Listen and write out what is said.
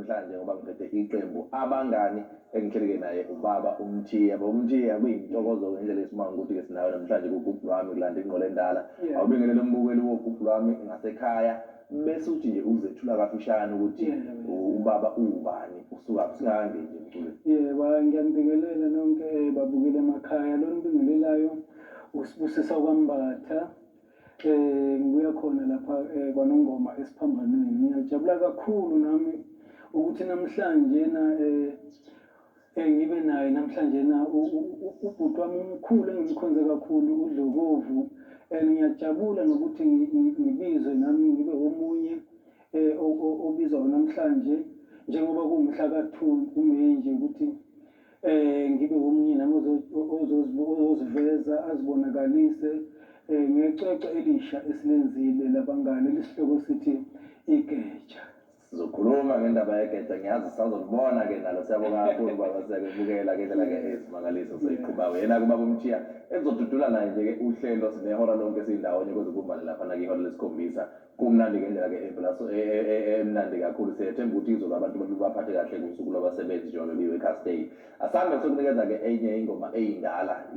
Namhlanje ngoba ngiphethe iqembu Abangani, engihleleke naye ubaba uMthiya. Baba uMthiya, kuyintokozo ngendlela esimanga ukuthi-ke sinayo namhlanje kugubhu lwami kulanda ingqola endala. Awubingelele umbukeli wogubhu lwami ngasekhaya, bese uthi nje uzethula kafushane ukuthi ubaba uwubani, usukaphi, singakangeni nje emculweni. Yebo, ngiyanibingelela nonke babukeli emakhaya. Lo nibingelelayo uSibusiso kwaMbatha. Ngibuya khona lapha kwaNongoma esiphambanweni. Ngiyajabula kakhulu nami ukuthi namhlanje na ngibe naye namhlanje na ubhuti wami omkhulu engimkhonze kakhulu, uDlokovu, and ngiyajabula nokuthi ngibizwe nami ngibe omunye obizwa namhlanje njengoba kuwumhla ka-2 kuMeyi nje, ukuthi ngibe omunye nami ozoziveza, azibonakalise ngecwecwe elisha esilenzile labangani, lisihloko sithi Igeja. Sizokhuluma ngendaba yegeja, ngiyazi sisazolibona-ke nalo. Siyabonga kakhulu baba, siyakwemukela ngendlela-ke eyisimangaliso soyiqhubayo. Yena-ke ubaba uMthiya ezodudula naye nje-ke uhlelo, sinehora lonke siyindawonye kuze kumbane laphana kwihora lesikhombisa. Kumnandi ngendlela-ke emnandi kakhulu. Siyethemba ukuthi izolo abantu baphathe kahle kusuku lwabasebenzi njengoba bekuyi-Workers Day. Asambe sokunikeza-ke enye ingoma eyindala.